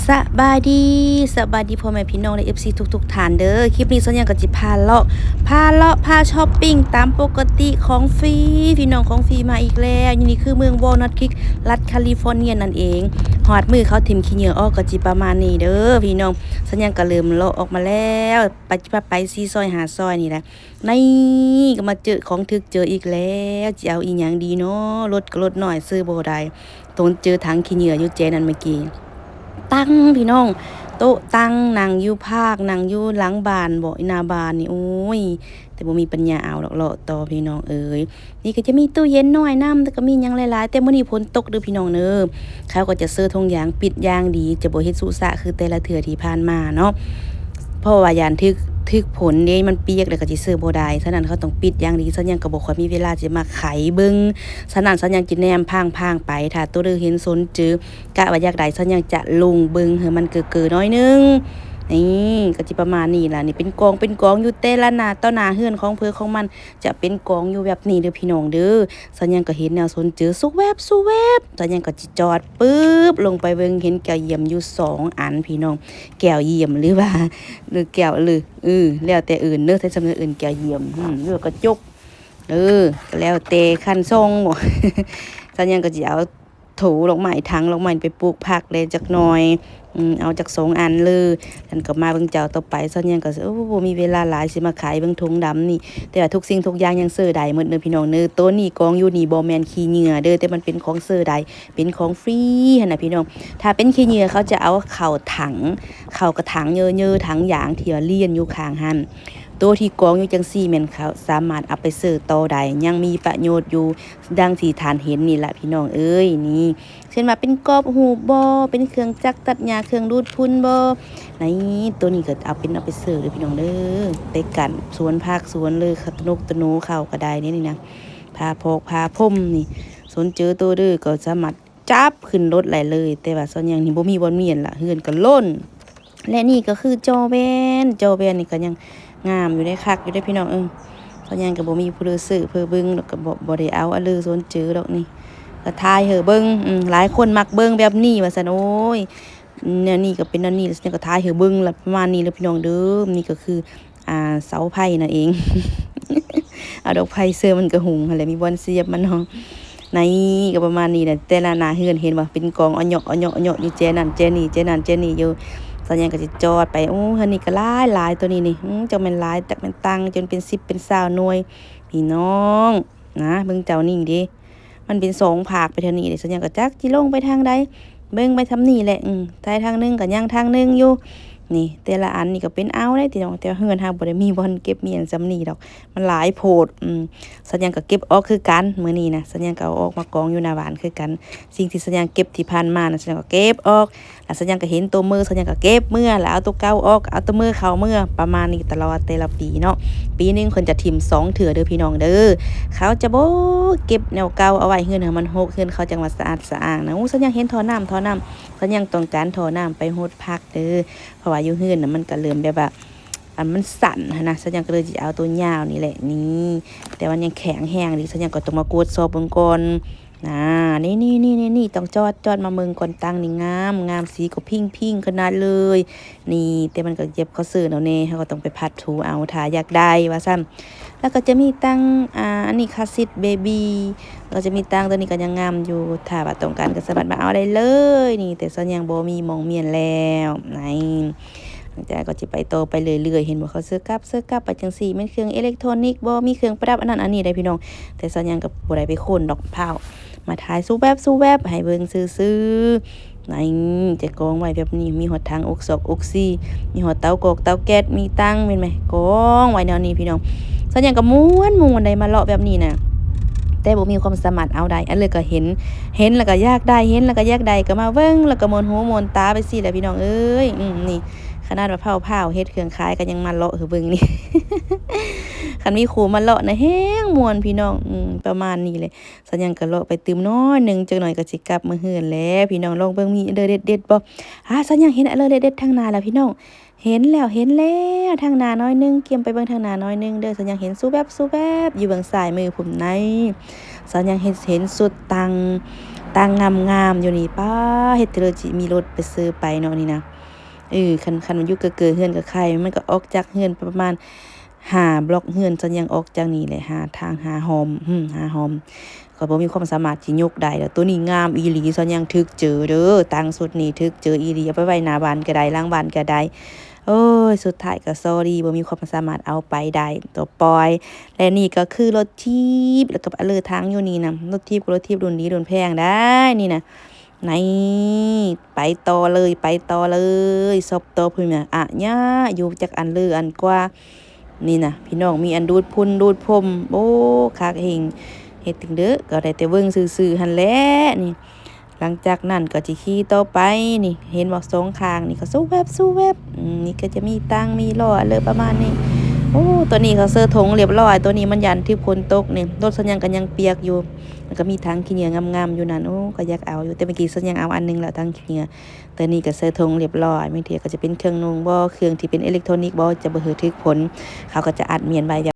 ສະບາຍດີ ສະບາຍດີພໍ່ແມ່ພີ່ນ້ອງ ແລະ ເອັຟຊີ ທຸກໆທ່ານເດີ. ຄລິບນີ້ສັນຍາກໍຊິພາເລາະ ພາເລາະ ພາຊັອບປິງຕາມປົກກະຕິ ຂອງຟຣີ ພີ່ນ້ອງ ຂອງຟຣີມາອີກແລ້ວ. ຢູ່ນີ້ຄືເມືອງວອລນັດຄຣີກ ລັດຄາລີຟໍເນຍນັ້ນເອງ. ຮອດມື້ເຂົາຖິ້ມຂີ້ເຫຍື້ອອອກກໍຊິປະມານນີ້ເດີພີ່ນ້ອງ. ສັນຍາກໍເລີ່ມເລາະອອກມາແລ້ວ ໄປ ໄປສີ່ຊອຍຫ້າຊອຍນີ້ແຫຼະ. ນີ້ກໍມາເຈີຂອງຖືກເຈີອີກແລ້ວ ຊິເອົາອີ່ຫຍັງດີເນາະ? ລົດກໍລົດນ້ອຍ ຊື້ບໍ່ໄດ້. ໂຕນເຈີຖັງຂີ້ເຫຍື້ອຢູ່ແຈນັ້ນເມື່ອກີ້ ຕັ່ງພີ່ນ້ອງ ໂຕະຕັ່ງ ນັ່ງຢູ່ພາກ ນັ່ງຢູ່ຫຼັງບ້ານບໍ ໜ້າບ້ານນີ້ ໂອ້ຍ ແຕ່ບໍ່ມີປັນຍາເອົາດອກ ເລາະຕໍ່ພີ່ນ້ອງເອີຍ. ນີ້ກໍຈະມີຕູ້ເຢັນນ້ອຍນຳ ແລ້ວກໍມີຫຍັງຫຼາຍໆ ແຕ່ມື້ນີ້ຝົນຕົກເດີພີ່ນ້ອງເດີ. ເຂົາກໍຈະເຊີຖົງຢາງປິດຢ່າງດີ ຈະບໍ່ເຮັດຊຸສະຄືແຕ່ລະເທື່ອທີ່ຜ່ານມາເນາະ ເພາະວ່າຢ້ານຖືກ ຖືກຝົນເດ້ ມັນປຽກ ແລ້ວກໍຊິເຊີບໍ່ໄດ້. ສະນັ້ນເຂົາຕ້ອງປິດຢ່າງດີ. ສັນຍາກໍບໍ່ຄ່ອຍມີເວລາຊິມາໄຂເບິ່ງ ສະນັ້ນສັນຍາຈຶ່ງແນມພາງໆໄປ. ຖ້າໂຕໃດເຫັນສົນເຈີ ກະວ່າຢາກໄດ້ ສັນຍາຈະລົງເບິ່ງໃຫ້ມັນເກີໆໜ້ອຍໜຶ່ງ. ນີ້ກໍຊິປະມານນີ້ລະ ນີ້ເປັນກອງເປັນກອງຢູ່ແຕ່ລະໜ້າຕໍ່ໜ້າເຮືອນຂອງເພິ່ນຂອງມັນ ຈະເປັນກອງຢູ່ແບບນີ້ເດີພີ່ນ້ອງເດີ. ສັນຍາກໍເຫັນແນວສົນເຈີສຸແວບສຸແວບ ສັນຍາກໍຊິຈອດປຶບລົງໄປເບິ່ງ ເຫັນແກ້ວຢ້ຽມຢູ່ສອງອັນພີ່ນ້ອງ. ແກ້ວຢ້ຽມ ຫຼືວ່າ ຫຼືແກ້ວ ຫຼື ເອີ ແລ້ວແຕ່ເອີ້ນເດີ ໃສ່ສຳເນີເອີ້ນແກ້ວຢ້ຽມ ອື ຫຼືກະຈົກ ເອີ ກໍແລ້ວແຕ່ຄັນຊົງບໍ. ສັນຍາກໍຊິເອົາ ໂຖດອກໄມ້ ຖັງດອກໄມ້ໄປປູກຜັກແດ່ຈັກໜ່ອຍ ອື ເອົາຈັກສອງອັນເລີ. ສັນກໍມາເບິ່ງເຈົ້າຕໍ່ໄປ. ສັນຍັງກໍ ໂອ້ ບໍ່ມີເວລາຫຼາຍ ຊິມາຂາຍເບິ່ງຖົງດຳນີ້ ແຕ່ວ່າທຸກສິ່ງທຸກຢ່າງຍັງເຊີໄດ້ໝົດເດີພີ່ນ້ອງເດີ. ໂຕນີ້ກອງຢູ່ນີ້ບໍ່ແມ່ນຂີ້ເຫຍື້ອເດີ ແຕ່ມັນເປັນຂອງເຊີໄດ້ ເປັນຂອງຟຣີຫັ້ນນະພີ່ນ້ອງ. ຖ້າເປັນຂີ້ເຫຍື້ອ ເຂົາຈະເອົາເຂົ້າຖັງ ເຂົ້າກະຖັງເຍີໆ ຖັງຢາງທີ່ວ່າລຽນຢູ່ຂ້າງຫັ້ນ. ໂຕທີ່ກອງຢູ່ຈັ່ງຊີ້ແມ່ນເຂົາສາມາດເອົາໄປເຊີຕໍ່ໄດ້ ຍັງມີປະໂຫຍດຢູ່ ດັ່ງທີ່ທ່ານເຫັນນີ້ລະພີ່ນ້ອງເອີຍ. ນີ້ ເຊັ່ນວ່າເປັນກອບຮູບບໍ ເປັນເຄື່ອງຈັກຕັດຫຍ້າ ເຄື່ອງດູດຝຸ່ນບໍ ໃນໂຕນີ້ກໍເອົາເປັນເອົາໄປເຊີເດີພີ່ນ້ອງເດີ ໄປການສວນຜັກສວນເລີຍ ຕະໜົກຕະໂນເຂົ້າກໍໄດ້ເດ້ນີ້ນະ ຜ້າພອກຜ້າພົມນີ້ ສົນເຈີໂຕເດີກໍສາມາດ ຈັບຂຶ້ນລົດໄດ້ເລີຍ. ແຕ່ວ່າສາວຍັງນີ້ບໍ່ມີບ່ອນມ້ຽນລະ ເຮືອນກໍລົ້ນ. ແລະນີ້ກໍຄືຈໍແບນ ຈໍແບນນີ້ກໍຍັງງາມຢູ່ເດ້ ຄັກຢູ່ເດ້ພີ່ນ້ອງເອີຍ. ສາວຍັງກໍບໍ່ມີຜູ້ເລີເຊີເພີເບິ່ງ ແລ້ວກໍບໍ່ ບໍ່ໄດ້ເອົາອາເລີສົນເຈີດອກນີ້ ກໍຖ່າຍໃຫ້ເບິ່ງ. ອືມ ຫຼາຍຄົນມັກເບິ່ງແບບນີ້ວ່າຊັ້ນ. ໂອ້ຍ ແນວນີ້ກໍເປັນແນວນີ້ ແລ້ວສາວຍັງກໍຖ່າຍໃຫ້ເບິ່ງລະ ປະມານນີ້ລະພີ່ນ້ອງເດີ. ນີ້ກໍຄື ອ່າ ເສົາໄຟນັ້ນເອງ ເອົາດອກໄຟເສີມມັນກະຫຸງຫັ້ນແຫຼະ ມີບ່ອນສຽບມັນເນາະ. ໃນກໍປະມານນີ້ແຫຼະ ແຕ່ລະໜ້າເຮືອນເຫັນບໍ່ ເປັນກອງອະເຍາະ ອະເຍາະ ອະເຍາະຢູ່ແຈນັ້ນແຈນີ້ ແຈນັ້ນແຈນີ້ຢູ່. ສາວຍັງກໍຊິຈອດໄປ ໂອ້ ເຮືອນນີ້ກໍຫຼາຍໆ ໂຕນີ້ນີ້ ອື ຈັກແມ່ນຫຼາຍ ຈັກແມ່ນຕັ້ງຈົນເປັນສິບເປັນຊາວໜ່ວຍ ພີ່ນ້ອງນະ. ເບິ່ງເຈົ້ານີ້ເດ້ ມັນເປັນສອງພາກໄປທາງນີ້ເດ້ ສາວຍັງກໍຈັກຊິລົງໄປທາງໃດ ເບິ່ງໄປທາງນີ້ແຫຼະ. ອືມ ໄທທາງໜຶ່ງກໍຍັງທາງໜຶ່ງຢູ່. ນີ້ ແຕ່ລະອັນນີ້ກໍເປັນເອົາໄດ້ຕິນ້ອງ ແຕ່ວ່າເຮືອນເຮົາບໍ່ໄດ້ມີບ່ອນເກັບມ້ຽນສ່ຳນີ້ດອກ ມັນຫຼາຍໂພດ. ອືມ ສາວຍັງກໍເກັບອອກຄືກັນ ມື້ນີ້ນະ ສາວຍັງກໍເອົາອອກມາກອງຢູ່ໜ້າບ້ານຄືກັນ. ສິ່ງທີ່ສາວຍັງເກັບທີ່ຜ່ານມານະ ສາວຍັງກໍເກັບອອກ ແລ້ວສາວຍັງກໍເຫັນໂຕເມີ ສາວຍັງກໍເກັບເມືອ ແລ້ວເອົາໂຕເກົ່າອອກ ເອົາໂຕເມີເຂົ້າເມືອ ປະມານນີ້ຕະຫຼອດແຕ່ລະປີເນາະ. ປີໜຶ່ງເພິ່ນຈະຖິ້ມສອງເທື່ອເດີພີ່ນ້ອງເດີ ເຂົາຈະບໍ່ເກັບແນວເກົ່າເອົາໄວ້ ເຮືອນໃຫ້ມັນຮົກ ເຮືອນເຂົາຈັ່ງວ່າສະອາດສະອ້າງນະ. ໂອ້ ສາວຍັງເຫັນທໍ່ນ້ຳ ທໍ່ນ້ຳ ສາວຍັງຕ້ອງການທໍ່ນ້ຳໄປຫົດຜັກເດີ ເພາະວ່າຢູ່ເຮືອນນະ ມັນກໍເລີ່ມແບບວ່າ ອັນມັນສັ້ນຫັ້ນນະ ສາວຍັງກໍເລີຍຊິເອົາໂຕຍາວນີ້ແຫຼະ. ນີ້ ແຕ່ວ່າຍັງແຂງແຮງດີ ສາວຍັງກໍຕ້ອງມາກວດສອບເບິ່ງກ່ອນ. ອ່າ ນີ້ໆໆໆ ຕ້ອງຈອດ ຈອດມາເບິ່ງກ່ອນ ຕັ້ງນີ້ງາມ ງາມ ສີກໍພິ້ງໆຂະໜາດເລີຍ. ນີ້ ແຕ່ມັນກໍເຈັບ ເຂົາເຊີນເອົາແດ່ ເຮົາກໍຕ້ອງໄປພັດຖູເອົາ ຖ້າຢາກໄດ້ວ່າຊັ້ນ. ແລ້ວກໍຈະມີຕັ່ງ ອ່າ ອັນນີ້ຄາຊິດເບບີ ແລ້ວກໍຈະມີຕັ່ງ ໂຕນີ້ກໍຍັງງາມຢູ່ ຖ້າວ່າຕ້ອງການກໍສາມາດມາເອົາໄດ້ເລີຍ. ນີ້ ແຕ່ສາວຍັງບໍ່ມີໝ່ອງມ້ຽນແລ້ວ ໃນ ຫຼັງຈາກກໍຈະໄປຕໍ່ໄປເລື້ອຍໆ ເຫັນບໍ່ ເຂົາເຊີກັບ ເຊີກັບໄປຈັ່ງຊີ້ ແມ່ນເຄື່ອງເອເລັກໂທຣນິກບໍ ມີເຄື່ອງປະດັບອັນນັ້ນອັນນີ້ໄດ໋ພີ່ນ້ອງ. ແຕ່ສາວຍັງກໍບໍ່ໄດ້ໄປຄົ້ນດອກ ພ້າວມາຖ່າຍສູບແວບສູບແວບໃຫ້ເບິ່ງຊື່ໆ. ໃນ ຈະກອງໄວ້ແບບນີ້ ມີຮອດຖັງອົກຊອກອົກຊີ ມີຮອດເຕົາກອກເຕົາແກັດ ມີຕັ່ງ ແມ່ນໄໝ ກອງໄວ້ແນວນີ້ພີ່ນ້ອງ. ສາວຍັງກໍມ່ວນໆໄດ໋ມາເລາະແບບນີ້ນະ ແຕ່ບໍ່ມີຄວາມສາມາດເອົາໄດ້. ອັນເລີຍກໍເຫັນ ເຫັນແລ້ວກໍຢາກໄດ້ ເຫັນແລ້ວກໍຢາກໄດ້ ກໍມາເບິ່ງ ແລ້ວກໍມ່ວນຫູມ່ວນຕາໄປຊີ້ແຫຼະພີ່ນ້ອງເອີຍ. ອືມ ນີ້ ຂະໜາດວ່າພ້າວໆເຮັດເຄື່ອງຂາຍກໍຍັງມາເລາະໃຫ້ເບິ່ງນີ້ ຄັນມີຄູ່ມາເລາະນະແຮງມ່ວນພີ່ນ້ອງ. ອືມ ປະມານນີ້ແຫຼະ ສາວຍັງກໍເລາະໄປຕື່ມໜ້ອຍໜຶ່ງ ຈັກໜ້ອຍກໍຊິກັບມາເຮືອນແລ້ວພີ່ນ້ອງ. ລອງເບິ່ງມີອັນໃດເດັດໆບໍ່. ອ່າ ສາວຍັງເຫັນອັນເລີເດັດໆທາງໜ້າແລ້ວພີ່ນ້ອງ ເຫັນແລ້ວ ເຫັນແລ້ວ ທາງໜ້າໜ້ອຍໜຶ່ງ ກຽມໄປເບິ່ງທາງໜ້າໜ້ອຍໜຶ່ງເດີ. ສາວຍັງເຫັນສູບແວບສູບແວບຢູ່ເບື້ອງຊ້າຍມືພຸ້ນໃນ ສາວຍັງເຫັນ ເຫັນຊຸດຕັ່ງ ຕັ້ງງາມໆຢູ່ນີ້ ປ້າ ເຮັດເທື່ອຊິມີລົດໄປເຊີໄປເນາະນີ້ນະ. ເອີ ຄັນ ຄັນມັນຢູ່ເກີໆເຮືອນກໍໄຄ ມັນກໍອອກຈາກເຮືອນປະມານຫ້າບລັອກເຮືອນ ສັນຍັງອອກຈາກນີ້ແຫຼະ ຫາທາງ ຫາຮ່ອມ ຫາຮ່ອມ. ຂ້ອຍບໍ່ມີຄວາມສາມາດຊິຍົກໄດ້ດອກ. ໂຕນີ້ງາມອີ່ຫຼີ ສັນຍັງຖືກເຈີເດີ ຕັ້ງຊຸດນີ້ຖືກເຈີອີ່ຫຼີ ເອົາໄປໄວ້ໜ້າບ້ານກໍໄດ້ ຫຼັງບ້ານກໍໄດ້. ໂອ້ຍ ສຸດທ້າຍກໍ sorry ບໍ່ມີຄວາມສາມາດເອົາໄປໄດ້ ກໍປ່ອຍ. ແລະນີ້ກໍຄືລົດຖີບ ແລ້ວກໍເລີທາງຢູ່ນີ້ນະ ລົດຖີບກໍລົດຖີບລຸ້ນດີລຸ້ນແພງໄດ໋ນີ້ນະ. ໃນ ໄປຕໍ່ເລີຍ ໄປຕໍ່ເລີຍ ຊອບຕໍ່ພຸ້ນນະ ອະຍະ ຢູ່ຈັກອັນເລີອັນກວ່ານີ້ນະ ພີ່ນ້ອງ. ມີອັນດູດຝຸ່ນດູດພົ່ນ ໂອ້ ຄັກເຮງ. ເຮັດຈັ່ງເດີ ກໍໄດ້ແຕ່ເບິ່ງຊື່ໆຫັ້ນແຫຼະນີ້. ຫຼັງຈາກນັ້ນກໍຊິຂີ່ຕໍ່ໄປນີ້ ເຫັນບໍ່ ສອງຂ້າງນີ້ກໍສະແວັບສະແວັບ. ອືມ ນີ້ກໍຈະມີຕັ່ງມີລໍ້ ເລີປະມານນີ້. ໂອ້ ຕົວນີ້ເຂົາເຊີຖົງລຽບຮ້ອຍ ຕົວນີ້ມັນຢ້ານຖືກຝົນຕົກນີ້ ລົດສັນຍັງກໍຍັງປຽກຢູ່. ແລ້ວກໍມີຖັງຂີ້ເຫຍື້ອງາມໆຢູ່ນັ້ນ ໂອ້ ກໍຢາກເອົາຢູ່ ແຕ່ເມື່ອກີ້ສັນຍັງເອົາອັນໜຶ່ງແລ້ວ ຖັງຂີ້ເຫຍື້ອ. ແຕ່ນີ້ກໍເຊີຖົງລຽບຮ້ອຍ ບາງເທື່ອກໍຈະເປັນເຄື່ອງນຸ່ງບໍ ເຄື່ອງທີ່ເປັນເອເລັກໂທນິກບໍ ຈະບໍ່ໃຫ້ຖືກຝົນ ເຂົາກໍຈະອັດມ້ຽນໄວ້ແບບ